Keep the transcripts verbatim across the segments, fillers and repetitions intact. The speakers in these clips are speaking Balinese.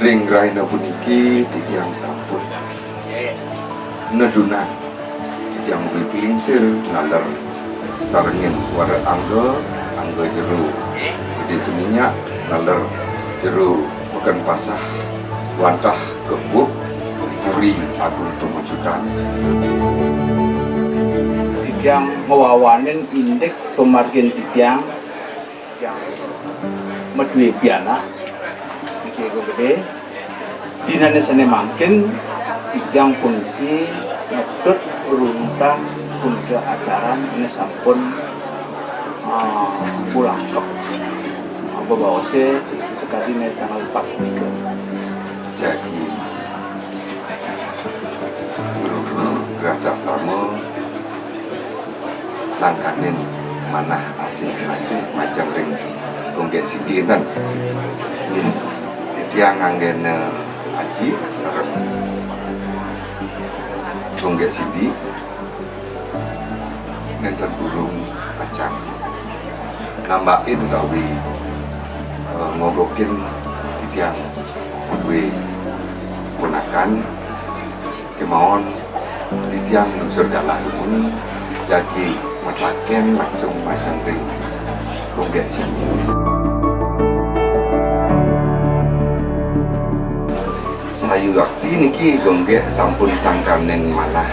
Ring rahina puniki titiang sampun nedunang titiang muli plingsir naler sarengin wara angga, angga jero Gedé Seminyak, naler jero Peken Pasah wantah ka Ubud, Puri Agung Pamuncutan. Titiang ngwawanin indik pamargin titiang, titiang madué pianak, niki Agung Gedé. Dinané sané mangkin, titiang puniki ngetut runtan punika acaran ané sampun, ah, pulangkep, ah, bebaosé sakadi né tanggal empat punika. Jagi, Guru Gratah Sama, sangkaning manah asih-asih majeng ring Gung Gék Sidi, ten. Nggih. Titiang nganggéna aji sareng Gung Gék Sidi, nénten durung pacang nambakin utawi, eh, ngogokin titiang dué ponakan. Kémaon titiang nungsur galah dumun, jagi mataken langsung majeng ring Gung Gék Sidi. Sayuwakti niki Gung Gék sampun sangkaning manah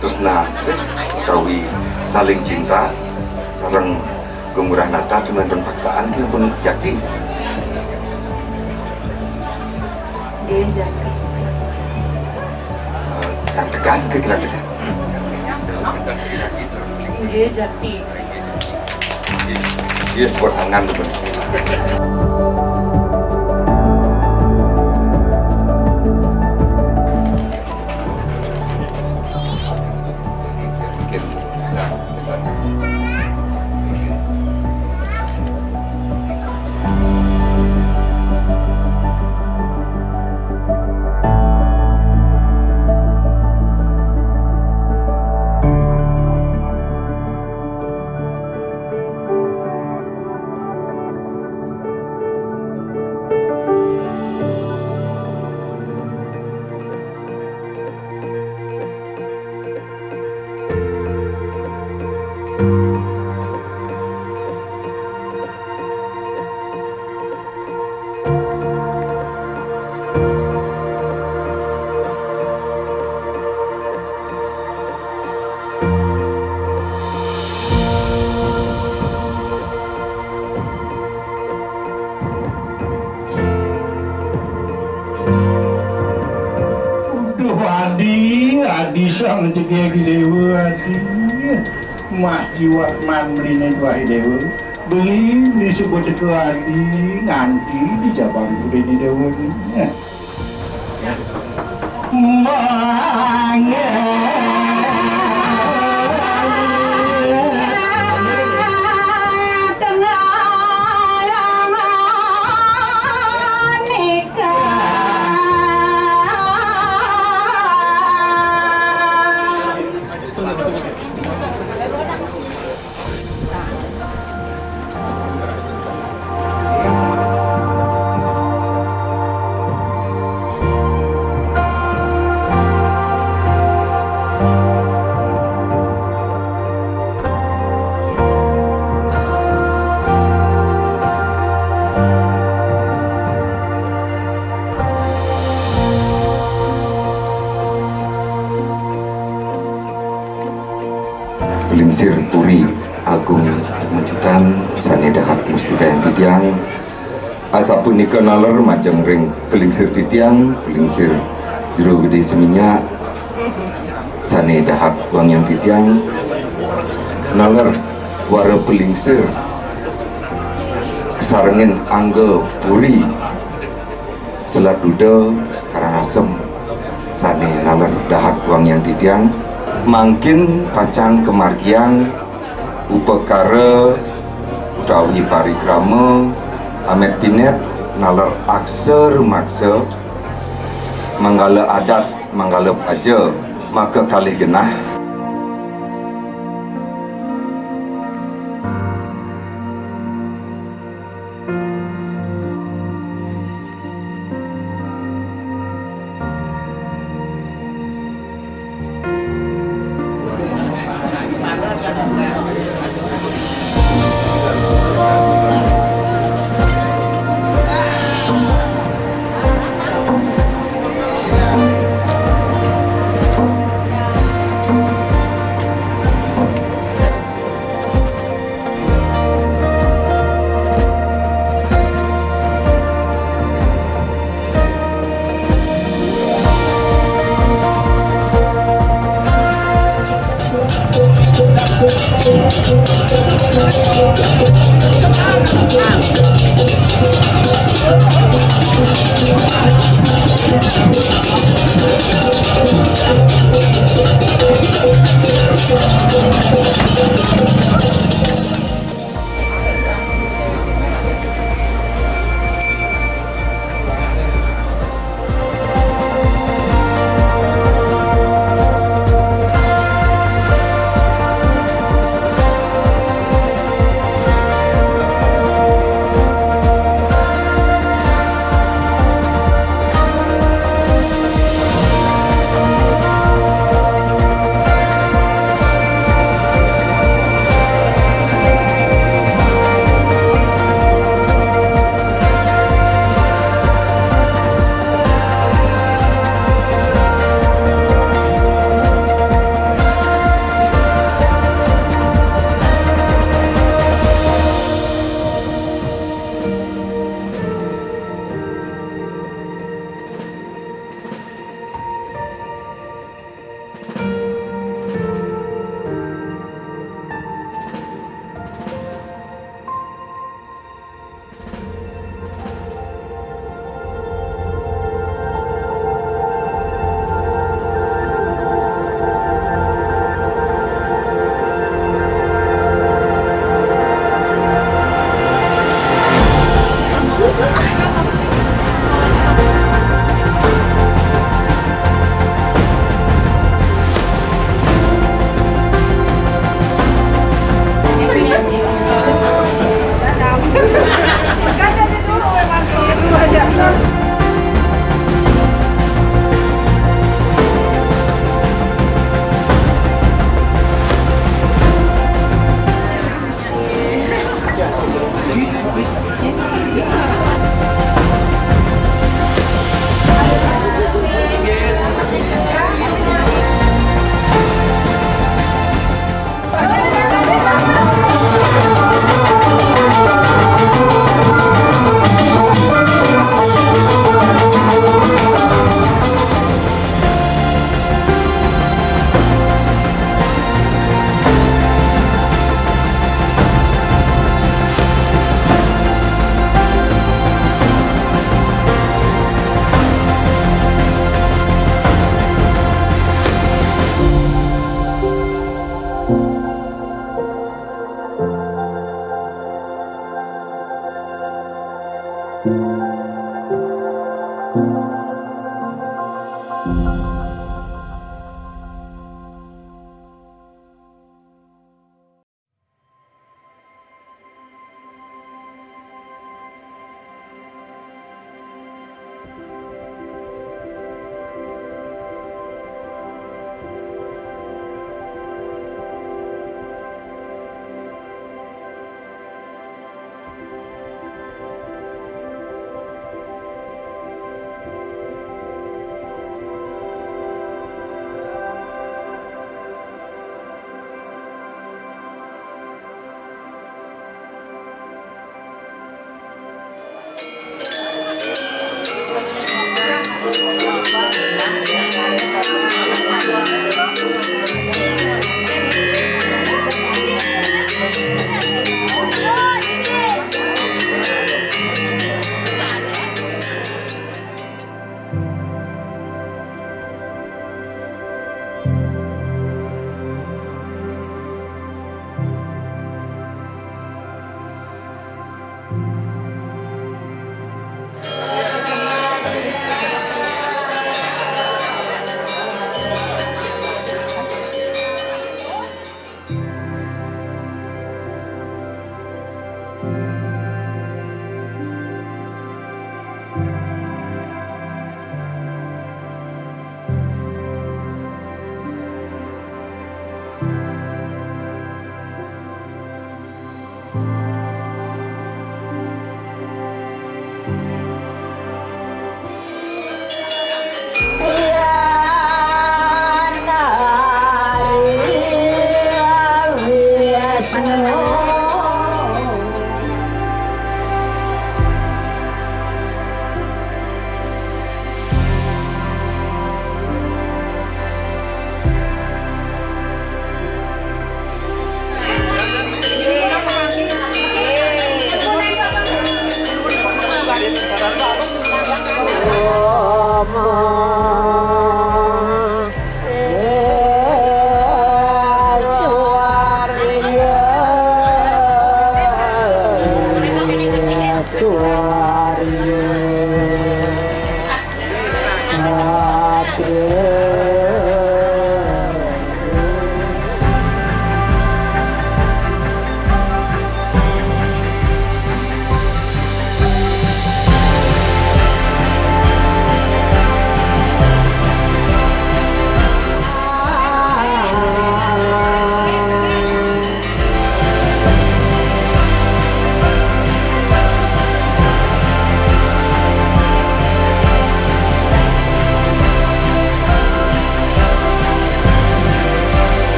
tresna asih utawi saling cinta sareng Gung Ngurah Nata, tumanten paksaan, niki pun jakti. Nggih, jakti. Eh, kirang tegas, nggih, kirang tegas. Nggih, jakti. Nggih, tepuk tangan, teman. Duh, Adi, Adi sang jegég Déwa, Adi. Mas jiwa man mrene duahe Déwa. Beli, beli sebut teka Adi, nganti di jabang budene Déwa ni. Mangga. Pelingsir Puri Agung Pamuncutan sane dahat mustikayang titiang. Asapunika naler majeng ring pelingsir titiang, pelingsir Jero Gedé Seminyak sane dahat wangiang titiang. Naler wara pelingsir kasarengin angga puri Selat Duda, Karangasem, sane naler dahat wangiang titiang, mangkin pacang kamargiang upakara utawi parikrama amet pinet naler aksa rumaksa, manggala adat, manggala paja, maka kalih genah.